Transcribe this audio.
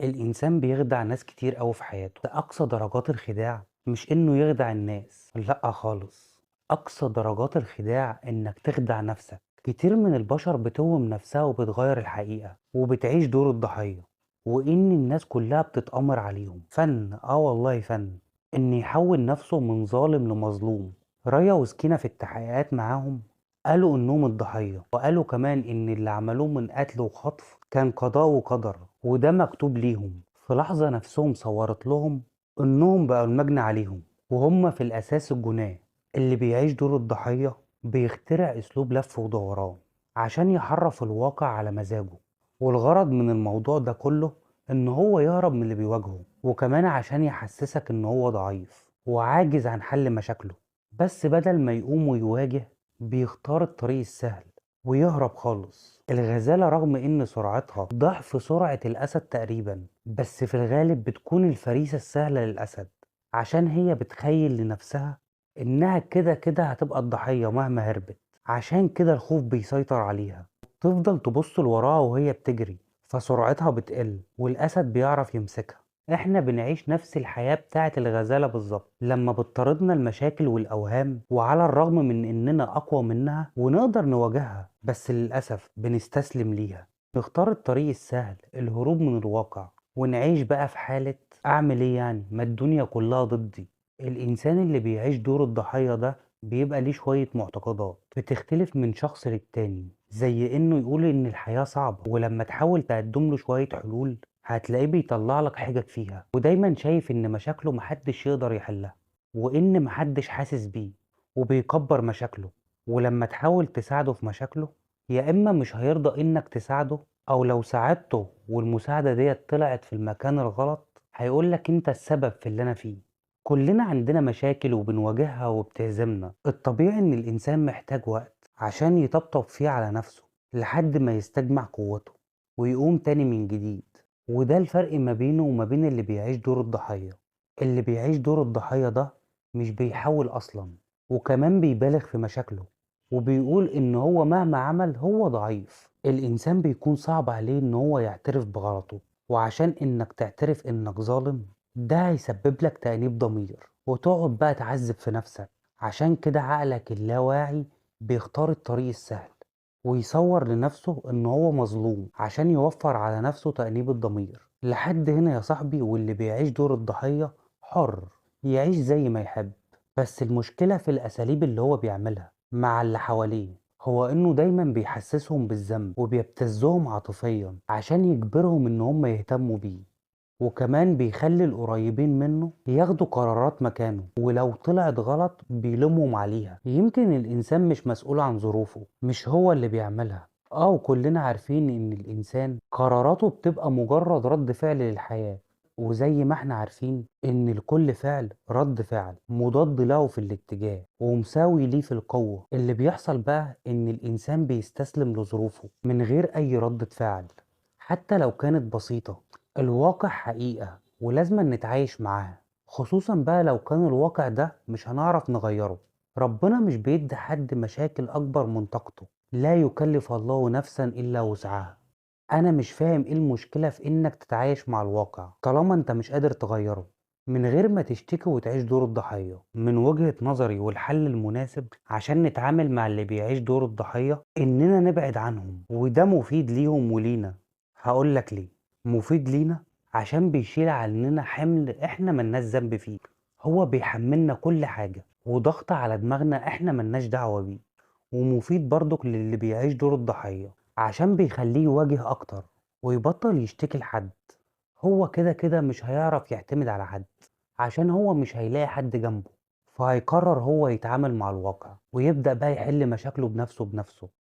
الإنسان بيخدع ناس كتير أوي في حياته. أقصى درجات الخداع مش إنه يخدع الناس، لأ خالص، أقصى درجات الخداع إنك تخدع نفسك. كتير من البشر بتوهم نفسها وبتغير الحقيقة وبتعيش دور الضحية، وإن الناس كلها بتتأمر عليهم. فن، والله فن، إن يحول نفسه من ظالم لمظلوم. ريا وسكينة في التحقيقات معاهم قالوا إنهم الضحية، وقالوا كمان إن اللي عملوه من قتل وخطف كان قضاء وقدر، وده مكتوب ليهم. في لحظة نفسهم صورت لهم إنهم بقوا المجني عليهم، وهم في الأساس الجناه. اللي بيعيش دور الضحية بيخترع أسلوب لف ودوران عشان يحرف الواقع على مزاجه، والغرض من الموضوع ده كله إن هو يهرب من اللي بيواجهه، وكمان عشان يحسسك إن هو ضعيف وعاجز عن حل مشاكله. بس بدل ما يقوم ويواجه بيختار الطريق السهل ويهرب خالص. الغزالة رغم إن سرعتها ضعف سرعة الأسد تقريبا، بس في الغالب بتكون الفريسة السهلة للأسد، عشان هي بتخيل لنفسها إنها كده كده هتبقى الضحية مهما هربت. عشان كده الخوف بيسيطر عليها، تفضل تبص لوراها وهي بتجري، فسرعتها بتقل والأسد بيعرف يمسكها. احنا بنعيش نفس الحياة بتاعة الغزالة بالظبط، لما بتطاردنا المشاكل والأوهام، وعلى الرغم من إننا أقوى منها ونقدر نواجهها، بس للأسف بنستسلم ليها. نختار الطريق السهل، الهروب من الواقع، ونعيش بقى في حالة أعمل إيه يعني، ما الدنيا كلها ضدي. الإنسان اللي بيعيش دور الضحية ده بيبقى ليه شوية معتقدات بتختلف من شخص للتاني، زي إنه يقول إن الحياة صعبة، ولما تحاول تقدم له شوية حلول هتلاقيه بيطلع لك حجج فيها، ودايما شايف إن مشاكله محدش يقدر يحلها، وإن محدش حاسس بيه، وبيكبر مشاكله. ولما تحاول تساعده في مشاكله يا إما مش هيرضى إنك تساعده، أو لو ساعدته والمساعدة ديت طلعت في المكان الغلط هيقولك أنت السبب في اللي أنا فيه. كلنا عندنا مشاكل وبنواجهها وبتهزمنا. الطبيعي إن الإنسان محتاج وقت عشان يطبطب فيه على نفسه لحد ما يستجمع قوته ويقوم تاني من جديد. وده الفرق ما بينه وما بين اللي بيعيش دور الضحية. اللي بيعيش دور الضحية ده مش بيحاول أصلا، وكمان بيبالغ في مشاكله، وبيقول إن هو مهما عمل هو ضعيف. الإنسان بيكون صعب عليه إن هو يعترف بغلطه، وعشان إنك تعترف إنك ظالم ده هيسبب لك تأنيب ضمير، وتقعد بقى تعذب في نفسك. عشان كده عقلك اللاواعي بيختار الطريق السهل ويصور لنفسه إن هو مظلوم عشان يوفر على نفسه تأنيب الضمير. لحد هنا يا صاحبي، واللي بيعيش دور الضحية حر يعيش زي ما يحب، بس المشكلة في الأساليب اللي هو بيعملها مع اللي حواليه، هو إنه دايما بيحسسهم بالذنب وبيبتزهم عاطفيا عشان يجبرهم إن هم يهتموا بيه، وكمان بيخلي القريبين منه ياخدوا قرارات مكانه، ولو طلعت غلط بيلومهم عليها. يمكن الإنسان مش مسؤول عن ظروفه، مش هو اللي بيعملها. وكلنا عارفين إن الإنسان قراراته بتبقى مجرد رد فعل للحياة، وزي ما احنا عارفين إن لكل فعل رد فعل مضاد له في الاتجاه ومساوي ليه في القوة. اللي بيحصل بقى إن الإنسان بيستسلم لظروفه من غير أي ردة فعل حتى لو كانت بسيطة. الواقع حقيقة ولازم نتعايش معاها، خصوصا بقى لو كان الواقع ده مش هنعرف نغيره. ربنا مش بيدي حد مشاكل أكبر من طاقته، لا يكلف الله نفسا إلا وسعها. أنا مش فاهم إيه المشكلة في إنك تتعايش مع الواقع طالما أنت مش قادر تغيره من غير ما تشتكي وتعيش دور الضحية. من وجهة نظري والحل المناسب عشان نتعامل مع اللي بيعيش دور الضحية إننا نبعد عنهم، وده مفيد ليهم ولينا. هقولك ليه مفيد لينا، عشان بيشيل عننا حمل احنا ملناش ذنب فيه. هو بيحملنا كل حاجة وضغط على دماغنا احنا ملناش دعوة بيه. ومفيد برضك للي بيعيش دور الضحية عشان بيخليه يواجه اكتر ويبطل يشتكي لحد. هو كده كده مش هيعرف يعتمد على حد عشان هو مش هيلاقي حد جنبه، فهيقرر هو يتعامل مع الواقع ويبدأ بقى يحل مشاكله بنفسه بنفسه.